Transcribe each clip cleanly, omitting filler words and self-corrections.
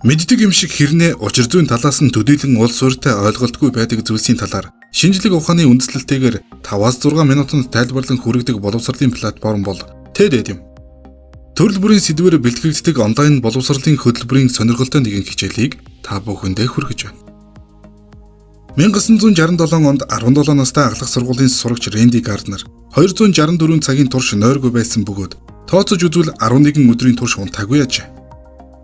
Мэддэг юм шиг хэрнээ учир зүйн талаас нь төдийлөн улс суурьтай ойлголтгүй байдаг зүйлсийн талаар шинжлэх ухааны үндэслэлтэйгээр 5-6 минутанд тайлбарлан хүргэдэг боловсролын платформ бол TED юм. Төрөл бүрийн сэдвээр бэлтгэгддэг онлайн боловсролын хөтөлбөрийн сонирхолтой нэгэн хичээлийг та бүхэндээ хүргэж байна. 1967 онд 17 настай ахлах сургуулийн сурагч Рэнди Гарднер 264 цагийн турш нойргүй байсан бөгөөд тооцож үзвэл 11 өдрийн турш унтаагүй ажээ.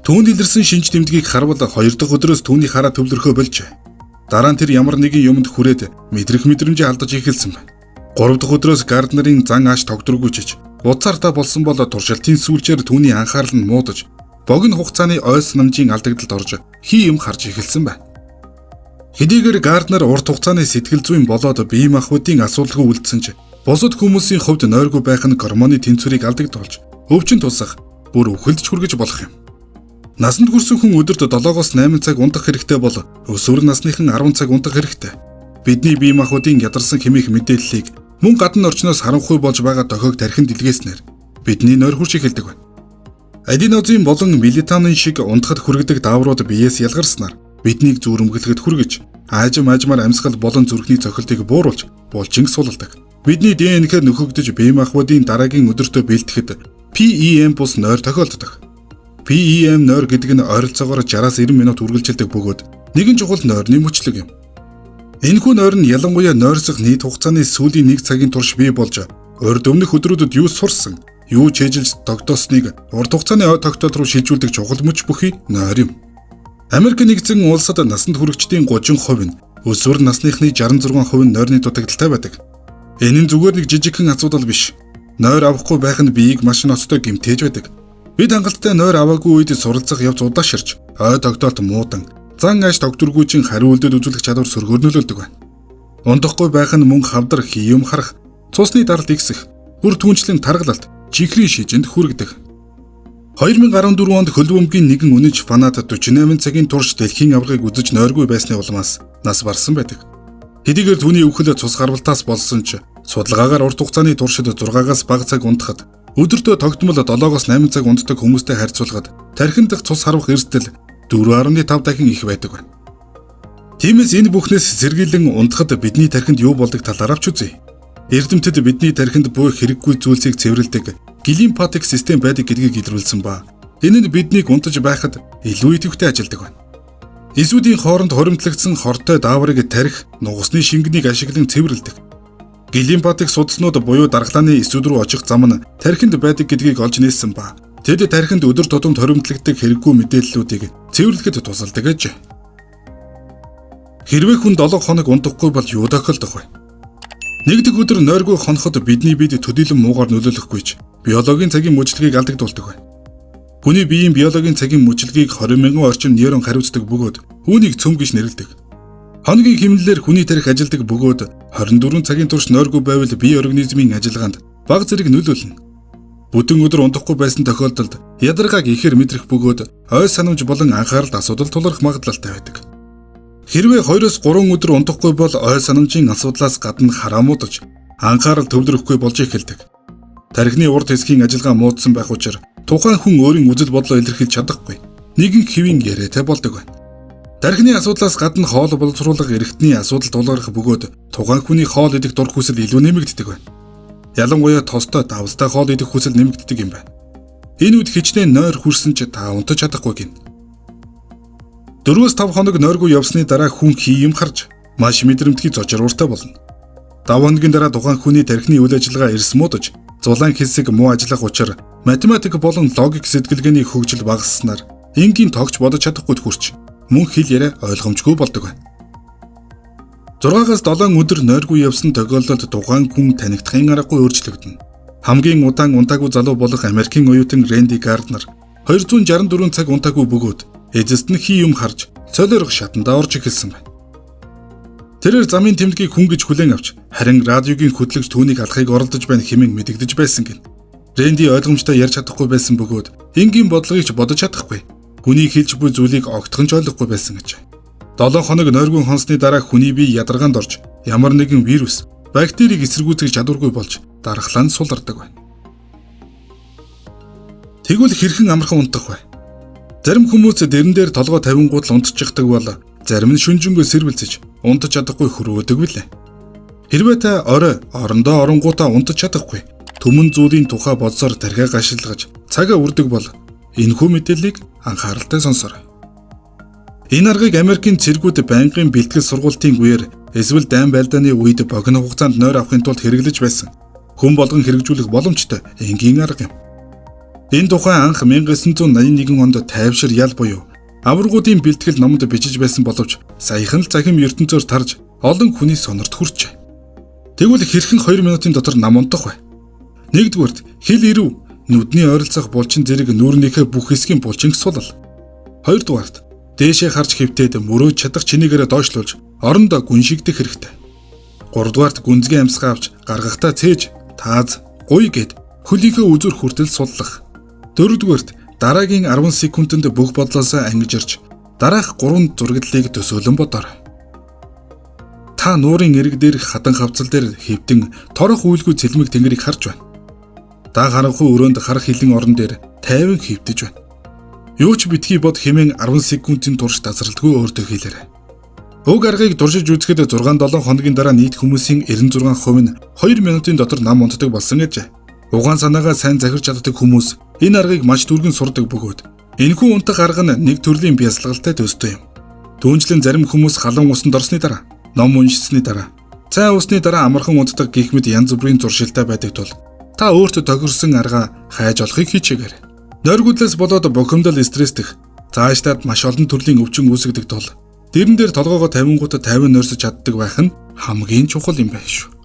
Түүнд илэрсэн шинж тэмдгийг харвал 2 дахь өдрөөс түүний хараа төвлөрөхөө болжээ. Дараа нь тэр ямар нэгэн юмд хүрээд мэдрэх мэдрэмжээ алдаж эхэлсэн байна. 3 дахь өдрөөс Гарднерын зан ааш тогтворгүйжиж, утсаар болсон бол туршилтын сүүлчээр түүний анхаарал нь муудаж, богино хугацааны ой санамжийн алдагдлалд орж хий юм харж эхэлсэн байна. Хэдийгээр Гарднер урт хугацааны сэтгэл зүйн болоод бие махбодын асуудалгүй үлдсэн ч бусад хүмүүсийн хувьд нойргүй байх нь гормоны тэнцвэрийг алдагдуулж, өвчин тусах, бүр үхэлд ч хүргэж болох юм. Насанд хүрсэн хүн өдөрт 7-оос 8 цаг унтах хэрэгтэй бол өсвөр насныхан 10 цаг унтах хэрэгтэй. Бидний бие махбодын ядарсан хэмээх мэдээллийг мөн гадна орчноос харанхуй болж байгаа дохиог тархинд илгээснээр бидний нойр хурж эхэлдэг байна. Аденозин болон мелатонин шиг унтахад хүргэдэг дааврууд биеэс ялгарснаар биднийг зүүрэмгэлэхэд хүргэж, аажим аажмаар амьсгал болон зүрхний цохилтыг бууруулж, булчинг сулалдаг. Бидний ДНК нөхөгдөж бие махбодын дараагийн өдөртөө бэлтгэхэд PEM бус нойр тохиолддог. PEM нойр гэдэг нь ойролцоогоор 60-аас 90 минут үргэлжилдэг бөгөөд нэгэн чухал нойрны мөчлөг юм. Энэхүү нойр нь ялангуяа нойрсох нийт хугацааны сүүлийн 1 цагийн турш бий болж урд өмнөх өдрүүдэд юу сурсан, юу чэйжилж тогтоосныг урт хугацааны ой тогтоол руу шилжүүлдэг чухал мөч бүхий нойр юм. Америк нэгдсэн улсад насанд хүрэгчдийн 30% нь, өсвөр насныхны 66% нь нойрны дутагдалтай байдаг. Энэ нь зүгээр нэг жижигхэн асуудал биш. Нойр авахгүй байх нь биеийг маш ноцтой гэмтээж байдаг. Бид хангалттай нойр аваагүй үед суралцах явц удааширч, ой тогтоолт муудан, зан ааш тогтворгүйжин хариу үйлдэл үзүүлэх чадвар сөргөөр нөлөөлдөг байна. Унтахгүй байх нь мөн хавдар, хий юм харах, цусны даралт ихсэх, бүр түүнчлэн таргалалт, чихрийн шижинд хүргэдэг. 2014 онд хөл бөмбөгийн нэгэн үнэнч фанат 48 цагийн турш дэлхийн аваргыг үзэж нойргүй байсны улмаас нас барсан байдаг. Хэдийгээр түүний үхэл цус гарвалтаас болсон ч судалгаагаар урт хугацааны туршид 6-аас бага цаг унтахад өдөртөө тогтмол 7-оос 8 цаг унтдаг хүмүүстэй харьцуулахад тархин дахь цус харвах эрсдэл 4.5 дахин их байдаг байна. Тиймээс энэ бүхнээс сэргийлэн унтахад бидний тархинд юу болдог талаар авч үзье. Эрдэмтэд бидний тархинд буй хэрэггүй зүйлсийг цэвэрлэдэг глимфатик систем байдаг гэдгийг илрүүлсэн ба энэ нь биднийг унтаж байхад илүү идэвхтэй ажилладаг байна. Эсүүдийн хооронд хоримтлагдсан хортой дааврыг тархи нугасны шингэнийг ашиглан цэвэрлэдэг. Глимфатик судснууд буюу дархлааны эсүүд рүү очих зам нь тархинд байдаг гэдгийг олж нээсэн ба тэд тархинд өдөр тутамд хоримтлагддаг хэрэггүй мэдээллүүдийг цэвэрлэхэд тусалдаг гэж. Хэрвээ хүн 7 хоног унтахгүй бол юу тохиолдох вэ? Нэг дэх өдөр нойргүй хоноход бидний биед төдийлөн муугаар нөлөөлөхгүй ч биологийн цагийн мөчлөгийг алдагдуулдаг байна. Хүний биеийн биологийн цагийн мөчлөгийг 20 мянган орчим нейрон хариуцдаг бөгөөд үүнийг цөм гэж нэрлэдэг. Хоногийн хэмнэлээр хүний тархи ажилладаг бөгөөд 24 цагийн турш нойргүй байвал бие организмын ажиллагаанд бага зэрэг нөлөөлнө. Бүтэн өдөр унтахгүй байсан тохиолдолд ядаргааг ихээр мэдрэх бөгөөд ой санамж болон анхааралд асуудал тулгарх магадлалтай байдаг. Хэрвээ 2-3 өдөр унтахгүй бол ой санамжийн асуудлаас гадна хараа муудаж, анхаарал төвлөрөхгүй болж эхэлдэг. Тархины урд хэсгийн ажиллагаа муудсан байх учир тухайн хүн өөрийн үзэл бодлоо илэрхийлж чадахгүй, нэгэн хэвийн яриатай болдог байна. Тархины асуудлаас гадна хоол боловсруулах эрхтний асуудал тулгарх бөгөөд тухайн хүний хоол идэх дур хүсэл илүү нэмэгддэг байна. Ялангуяа тостой давстай хоол идэх хүсэл нэмэгддэг юм байна. Энэ үед хичнээн нойр хүрсэн ч та унтаж чадахгүй гин. 4-5 хоног нойргүй явсны дараа хүн хий юм харж маш мэдрэмтгий зочирууртай болно. 5 хоногийн дараа тухайн хүний тархины үйл ажиллагаа эрс муудаж, зулаан хэсэг муу ажиллах учир математик болон логик сэтгэлгээний хөгжил багасснаар энгийн тогч бодож чадахгүй хүрч мөн хэл яриа ойлгомжгүй болдог байна. 6-аас 7 өдөр нойргүй явсан тохиолдолд тухайн хүн танигдахын аргагүй өөрчлөгдөнө. Хамгийн удаан унтаагүй залуу болох Америкийн оюутан Рэнди Гарднер 264 цаг унтаагүй бөгөөд эцэст нь хий юм харж солиорох шатандаа орж эхэлсэн байна. Тэрээр замын тэмдгийг хүн гэж хүлээн авч харин радиогийн хөтлөгч түүнийг алахыг оролдож байна хэмээн мэдэгдэж байсан гин. Рэнди ойлгомжтой ярьж чадахгүй байсан бөгөөд энгийн бодлогыг ч бодож чадахгүй. Хүний хэлж буй зүйлийг огтхон ч ойлгохгүй байсан гэж. 7 хоног нойргүй хонсны дараа хүний бие ядаргаанд орж ямар нэгэн вирус, бактерийг эсэргүүцэх чадваргүй болж дархлаа нь сулардаг байна. Тэгвэл хэрхэн амархан унтах вэ? Зарим хүмүүс дэрэн дээр толгой тавингууд л унтчихдаг бол зарим нь шүнжэнгөө сэрвэлцэж унтаж чадахгүй хөрвөөдөг билээ. Хэрвээ та орой орондоо оронгуудаа унтаж чадахгүй түмэн зүйлийн тухай бодсоор тархиа гашилгаж цагаа үрдэг бол энэхүү мэдээллийг анхааралтай сонсоорой. Энэ аргыг Америкийн цэргүүд байнгын бэлтгэл сургуулийн үеэр эсвэл дайн байлдааны үед богино хугацаанд нойр авахын тулд хэрэглэж байсан. Хүн болгон хэрэгжүүлэх боломжтой энгийн арга юм. Энэ тухай анх 1981 онд тайвшир ял буюу аваргуудын бэлтгэл номонд бичиж байсан боловч саяхан л захим ертөнцөөр тарж олон хүний сонорт хүрчээ. Тэгвэл хэрхэн 2 минутын дотор нам унтах вэ? Нэгдүгээрт хил ирэв нүдний ойролцоох булчин зэрэг нүүрнийхээ бүх хэсгийн булчинг сулал. Хоёрдугаарт дээшээ харж хэвтээд мөрөөж чадах чинийгээрээ доошлуулж орондоо гүншигдэх хэрэгтэй. Гуравдугаарт гүнзгий амьсгаа авч гаргахдаа цээж, тааз, гуй гэд хөлийнхөө үзүр хүртэл суллах. Дөрөвдүгээрт дараагийн 10 секундэд бүх бодлоосоо ангижирч дараах 3 зураглалыг төсөөлөн бодоорой. Та нуурын эрэг дээрх хадан хавцал дээр хэвтэн торох үйлгүй цэлмэг тэнгэрийг харж байна. Та харанхуй өрөөнд харах хилэн орон дээр тайван хэвтэж байна. Юу ч битгий бод хэмээн 10 секундын турш дазралтгүй өөртөө хэлээрэй. Уг аргыг туршиж үзэхэд 6-7 хоногийн дараа нийт хүмүүсийн 96% нь 2 минутын дотор нам унтдаг болсон гэжээ. Угаан санаагаа сайн захирч чаддаг хүмүүс энэ аргыг маш түргэн сурдаг бөгөөд энэхүү унтах арга нь нэг төрлийн бясалгалтай төстэй юм. Түүнчлэн зарим хүмүүс халуун усанд орсны дараа, ном уншсны дараа, цай уусны дараа амархан унтдаг гэх мэт янз бүрийн зуршилтай байдаг тул та өөртөө тохирсон аргаа хайж олохыг хичээгээрэй. Нойргүйдлээс болоод бухимдал стресстэх, цаашлаад маш олон төрлийн өвчин үүсгдэг тул дэрэн дээр толгоогоо тавингуудаа 50 нойрсож чаддаг байх нь хамгийн чухал юм байна шүү.